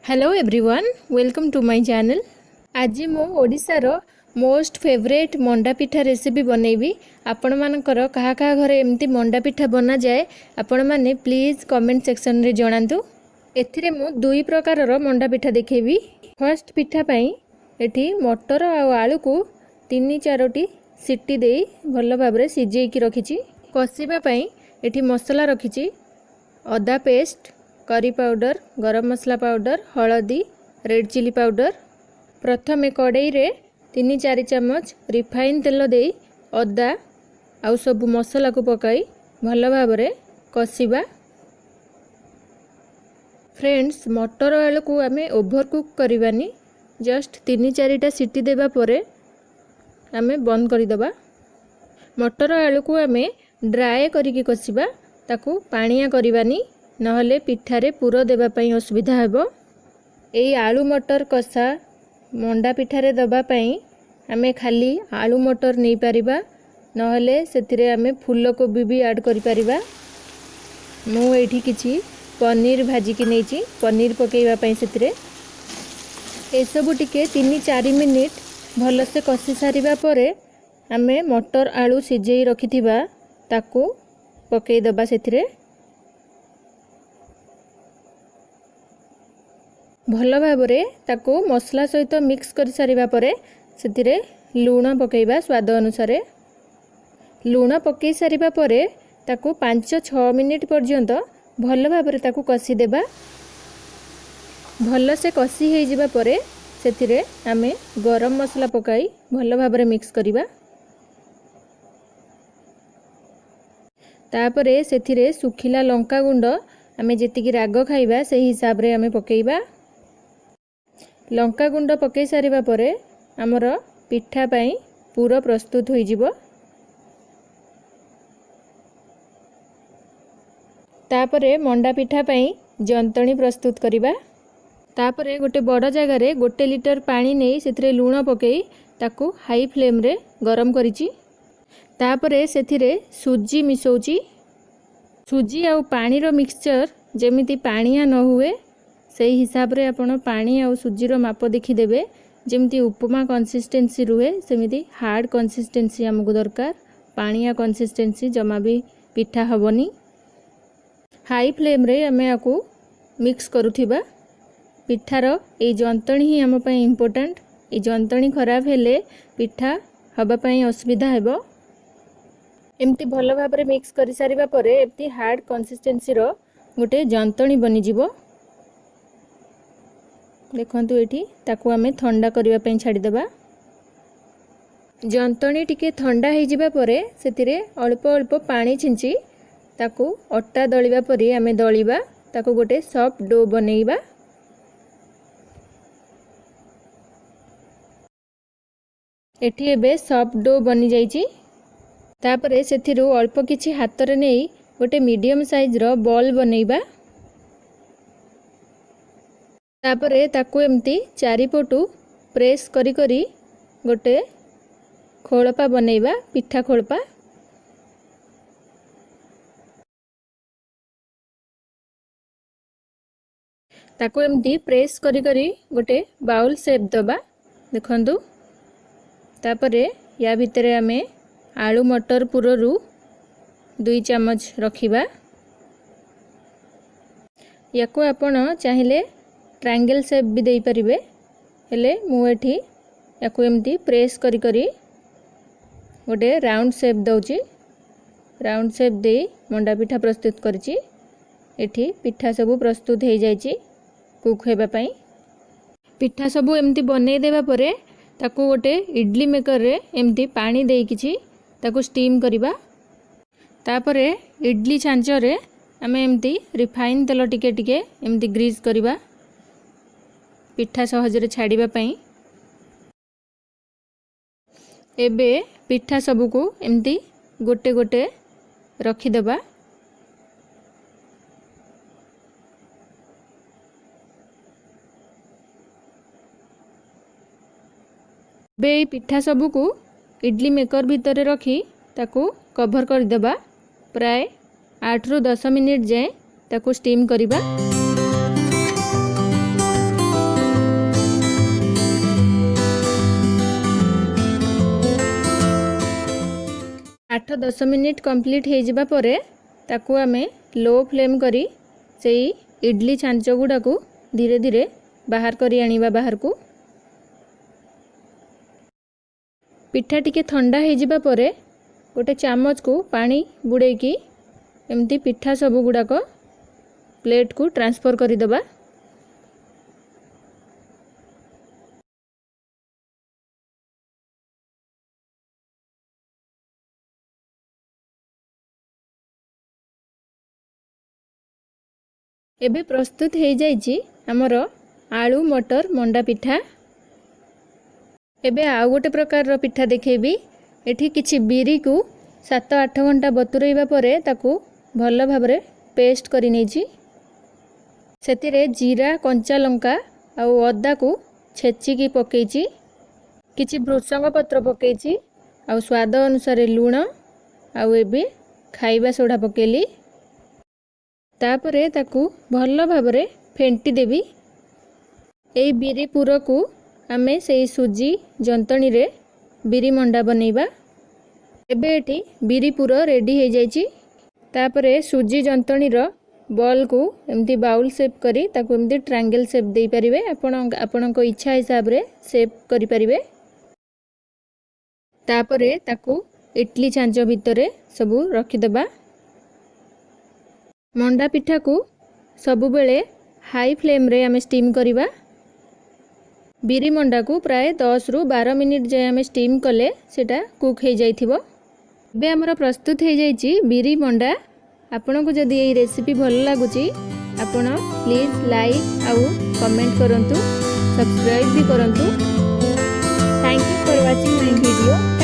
Hello everyone, welcome to my channel. ଆଜି ମୁଁ ଓଡ଼ିଶାର most favourite manda pitha recipe ବନେଇବି। ଆପଣମାନଙ୍କର କାହା କାହା ଘରେ ଏମିତି ମଣ୍ଡା ପିଠା ବନାଯାଏ, ଆପଣମାନେ ପ୍ଲିଜ୍ କମେଣ୍ଟ ସେକ୍ସନରେ ଜଣାନ୍ତୁ। ଏଥିରେ ମୁଁ ଦୁଇ ପ୍ରକାରର ମଣ୍ଡା ପିଠା ଦେଖେଇବି। ଫାର୍ଷ୍ଟ ପିଠା ପାଇଁ ଏଠି ମଟର ଆଉ ଆଳୁକୁ 3-4ଟି ସିଟି ଦେଇ ଭଲ ଭାବରେ ସିଝେଇକି ରଖିଛି। କଷିବା ପାଇଁ ଏଠି ମସଲା ରଖିଛି, ଅଦା ପେଷ୍ଟ, କରି ପାଉଡ଼ର, ଗରମ ମସଲା ପାଉଡ଼ର, ହଳଦୀ, ରେଡ଼୍ ଚିଲି ପାଉଡ଼ର। ପ୍ରଥମେ କଡ଼େଇରେ 3-4 ଚାମଚ ରିଫାଇନ୍ ତେଲ ଦେଇ ଅଦା ଆଉ ସବୁ ମସଲାକୁ ପକାଇ ଭଲ ଭାବରେ କଷିବା। ଫ୍ରେଣ୍ଡସ୍, ମଟର ଆଳୁକୁ ଆମେ ଓଭରକୁକ୍ କରିବାନି, ଜଷ୍ଟ 3-4ଟା ସିଟି ଦେବା ପରେ ଆମେ ବନ୍ଦ କରିଦେବା। ମଟର ଆଳୁକୁ ଆମେ ଡ୍ରାଏ କରିକି କଷିବା, ତାକୁ ପାଣିଆ କରିବାନି, ନହେଲେ ପିଠାରେ ପୁର ଦେବା ପାଇଁ ଅସୁବିଧା ହେବ। ଏଇ ଆଳୁ ମଟର କଷା ମଣ୍ଡା ପିଠାରେ ଦେବା ପାଇଁ ଆମେ ଖାଲି ଆଳୁ ମଟର ନେଇପାରିବା, ନହେଲେ ସେଥିରେ ଆମେ ଫୁଲକୋବି ବି ଆଡ଼୍ କରିପାରିବା। ମୁଁ ଏଇଠି କିଛି ପନିର ଭାଜିକି ନେଇଛି, ପନିର ପକାଇବା ପାଇଁ ସେଥିରେ। ଏସବୁ ଟିକେ 3-4 ମିନିଟ୍ ଭଲସେ କଷି ସାରିବା ପରେ ଆମେ ମଟର ଆଳୁ ସିଝେଇ ରଖିଥିବା ତାକୁ ପକାଇଦେବା ସେଥିରେ। ଭଲ ଭାବରେ ତାକୁ ମସଲା ସହିତ ମିକ୍ସ କରିସାରିବା ପରେ ସେଥିରେ ଲୁଣ ପକାଇବା ସ୍ୱାଦ ଅନୁସାରେ। ଲୁଣ ପକାଇ ସାରିବା ପରେ ତାକୁ 5-6 ମିନିଟ୍ ପର୍ଯ୍ୟନ୍ତ ଭଲ ଭାବରେ ତାକୁ କଷିଦେବା। ଭଲସେ କଷି ହେଇଯିବା ପରେ ସେଥିରେ ଆମେ ଗରମ ମସଲା ପକାଇ ଭଲ ଭାବରେ ମିକ୍ସ କରିବା। ତାପରେ ସେଥିରେ ଶୁଖିଲା ଲଙ୍କା ଗୁଣ୍ଡ ଆମେ ଯେତିକି ରାଗ ଖାଇବା ସେଇ ହିସାବରେ ଆମେ ପକାଇବା। ଲଙ୍କା ଗୁଣ୍ଡ ପକାଇ ସାରିବା ପରେ ଆମର ପିଠା ପାଇଁ ପୁର ପ୍ରସ୍ତୁତ ହୋଇଯିବ। ତାପରେ ମଣ୍ଡା ପିଠା ପାଇଁ ଯନ୍ତଣୀ ପ୍ରସ୍ତୁତ କରିବା। ତାପରେ ଗୋଟେ ବଡ଼ ଜାଗାରେ 1 ଲିଟର ପାଣି ନେଇ ସେଥିରେ ଲୁଣ ପକାଇ ତାକୁ ହାଇ ଫ୍ଲେମ୍ରେ ଗରମ କରିଛି। ତାପରେ ସେଥିରେ ସୁଜି ମିଶାଉଛି। ସୁଜି ଆଉ ପାଣିର ମିକ୍ସଚର୍ ଯେମିତି ପାଣିଆ ନ ହୁଏ ସେଇ ହିସାବରେ ଆପଣ ପାଣି ଆଉ ସୁଜିର ମାପ ଦେଖିଦେବେ। ଯେମିତି ଉପମା କନସିଷ୍ଟେନ୍ସି ରୁହେ ସେମିତି ହାର୍ଡ଼ କନସିଷ୍ଟେନ୍ସି ଆମକୁ ଦରକାର, ପାଣିଆ କନସିଷ୍ଟେନ୍ସି ଜମା ବି ପିଠା ହେବନି। ହାଇ ଫ୍ଲେମ୍ରେ ଆମେ ୟାକୁ ମିକ୍ସ କରୁଥିବା। ପିଠାର ଏଇ ଯନ୍ତଣୀ ହିଁ ଆମ ପାଇଁ ଇମ୍ପୋର୍ଟାଣ୍ଟ। ଏଇ ଯନ୍ତଣୀ ଖରାପ ହେଲେ ପିଠା ହେବା ପାଇଁ ଅସୁବିଧା ହେବ। ଏମିତି ଭଲ ଭାବରେ ମିକ୍ସ କରିସାରିବା ପରେ ଏମିତି ହାର୍ଡ଼ କନସିଷ୍ଟେନ୍ସିର ଗୋଟେ ଯନ୍ତଣୀ ବନିଯିବ। ଦେଖନ୍ତୁ ଏଠି ତାକୁ ଆମେ ଥଣ୍ଡା କରିବା ପାଇଁ ଛାଡ଼ିଦେବା। ଯନ୍ତଣୀ ଟିକେ ଥଣ୍ଡା ହେଇଯିବା ପରେ ସେଥିରେ ଅଳ୍ପ ଅଳ୍ପ ପାଣି ଛିଞ୍ଚି ତାକୁ ଅଟା ଦଳିବା ପରି ଆମେ ଦଳିବା, ତାକୁ ଗୋଟେ ସଫ୍ଟ do ବନେଇବା। ଏଠି ଏବେ ସଫ୍ଟ do ବନିଯାଇଛି। ତାପରେ ସେଥିରୁ ଅଳ୍ପ କିଛି ହାତରେ ନେଇ ଗୋଟେ ମିଡ଼ିୟମ୍ ସାଇଜ୍ର ବଲ୍ ବନେଇବା। ତାପରେ ତାକୁ ଏମିତି ଚାରିପଟୁ ପ୍ରେସ୍ କରି କରି ଗୋଟେ ଖୋଳପା ବନେଇବା, ପିଠା ଖୋଳପା। ତାକୁ ଏମିତି ପ୍ରେସ୍ କରି କରି ଗୋଟେ ବାଉଲ୍ ସେପ୍ ଦେବା। ଦେଖନ୍ତୁ, ତାପରେ ୟା ଭିତରେ ଆମେ ଆଳୁ ମଟର ପୁରରୁ 2 ଚାମଚ ରଖିବା। ୟାକୁ ଆପଣ ଚାହିଁଲେ ଟ୍ରାଙ୍ଗେଲ୍ ସେପ୍ ବି ଦେଇପାରିବେ, ହେଲେ ମୁଁ ଏଠି ୟାକୁ ଏମିତି ପ୍ରେସ୍ କରି କରି ଗୋଟେ ରାଉଣ୍ଡ ସେପ୍ ଦେଉଛି। ରାଉଣ୍ଡ ସେପ୍ ଦେଇ ମଣ୍ଡା ପିଠା ପ୍ରସ୍ତୁତ କରିଛି। ଏଠି ପିଠା ସବୁ ପ୍ରସ୍ତୁତ ହେଇଯାଇଛି କୁକ୍ ହେବା ପାଇଁ। ପିଠା ସବୁ ଏମିତି ବନେଇ ଦେବା ପରେ ତାକୁ ଗୋଟେ ଇଡ଼ଲି ମେକର୍ରେ ଏମିତି ପାଣି ଦେଇ କିଛି ତାକୁ ଷ୍ଟିମ୍ କରିବା। ତାପରେ ଇଡ଼ଲି ଛାଞ୍ଚରେ ଆମେ ଏମିତି ରିଫାଇନ୍ ତେଲ ଟିକେ ଟିକେ ଏମିତି ଗ୍ରୀସ୍ କରିବା ପିଠା ସହଜରେ ଛାଡ଼ିବା ପାଇଁ। ଏବେ ପିଠା ସବୁକୁ ଏମିତି ଗୋଟେ ଗୋଟେ ରଖିଦେବା। ଏବେ ଏଇ ପିଠା ସବୁକୁ ଇଡ଼ଲି ମେକର୍ ଭିତରେ ରଖି ତାକୁ କଭର୍ କରିଦେବା। ପ୍ରାୟ 8ରୁ 10 ମିନିଟ୍ ଯାଏଁ ତାକୁ ଷ୍ଟିମ୍ କରିବା। 10 ମିନିଟ୍ କମ୍ପ୍ଲିଟ୍ ହେଇଯିବା ପରେ ତାକୁ ଆମେ ଲୋ ଫ୍ଲେମ୍ କରି ସେଇ ଇଡ଼ଲି ଛାଞ୍ଚ ଗୁଡ଼ାକୁ ଧୀରେ ଧୀରେ ବାହାର କରି ଆଣିବା ବାହାରକୁ। ପିଠା ଟିକେ ଥଣ୍ଡା ହେଇଯିବା ପରେ ଗୋଟେ ଚାମଚକୁ ପାଣି ବୁଡ଼େଇକି ଏମିତି ପିଠା ସବୁ ଗୁଡ଼ାକ ପ୍ଲେଟ୍କୁ ଟ୍ରାନ୍ସଫର୍ କରିଦେବା। ଏବେ ପ୍ରସ୍ତୁତ ହେଇଯାଇଛି ଆମର ଆଳୁ ମଟର ମଣ୍ଡା ପିଠା। ଏବେ ଆଉ ଗୋଟେ ପ୍ରକାରର ପିଠା ଦେଖେଇବି। ଏଠି କିଛି ବିରିକୁ 7-8 ଘଣ୍ଟା ବତୁରେଇବା ପରେ ତାକୁ ଭଲ ଭାବରେ ପେଷ୍ଟ କରି ନେଇଛି। ସେଥିରେ ଜିରା, କଞ୍ଚା ଲଙ୍କା ଆଉ ଅଦାକୁ ଛେଚିକି ପକେଇଛି। କିଛି ଭୃସଙ୍ଗ ପତ୍ର ପକେଇଛି ଆଉ ସ୍ୱାଦ ଅନୁସାରେ ଲୁଣ ଆଉ ଏବେ ଖାଇବା ସୋଢ଼ା ପକେଇଲି। ତାପରେ ତାକୁ ଭଲ ଭାବରେ ଫେଣ୍ଟି ଦେବି। ଏଇ ବିରି ପୁରକୁ ଆମେ ସେଇ ସୁଜି ଯନ୍ତଣୀରେ ବିରି ମଣ୍ଡା ବନେଇବା। ଏବେ ଏଠି ବିରି ପୁର ରେଡ଼ି ହେଇଯାଇଛି। ତାପରେ ସୁଜି ଯନ୍ତଣୀର ବଲ୍କୁ ଏମିତି ବାଉଲ୍ ସେପ୍ କରି ତାକୁ ଏମିତି ଟ୍ରାଙ୍ଗେଲ୍ ସେପ୍ ଦେଇପାରିବେ। ଆପଣ ଆପଣଙ୍କ ଇଚ୍ଛା ହିସାବରେ ସେପ୍ କରିପାରିବେ। ତାପରେ ତାକୁ ଇଟଲି ଛାଞ୍ଚ ଭିତରେ ସବୁ ରଖିଦେବା। ମଣ୍ଡା ପିଠାକୁ ସବୁବେଳେ ହାଇ ଫ୍ଲେମ୍ରେ ଆମେ ଷ୍ଟିମ୍ କରିବା। ବିରି ମଣ୍ଡାକୁ ପ୍ରାୟ 10ରୁ 12 ମିନିଟ୍ ଯାଏଁ ଆମେ ଷ୍ଟିମ୍ କଲେ ସେଇଟା କୁକ୍ ହେଇଯାଇଥିବ। ଏବେ ଆମର ପ୍ରସ୍ତୁତ ହେଇଯାଇଛି ବିରି ମଣ୍ଡା। ଆପଣଙ୍କୁ ଯଦି ଏଇ ରେସିପି ଭଲ ଲାଗୁଛି, ଆପଣ ପ୍ଲିଜ୍ ଲାଇକ୍ ଆଉ କମେଣ୍ଟ କରନ୍ତୁ, ସବସ୍କ୍ରାଇବ୍ ବି କରନ୍ତୁ। Thank you for watching my video.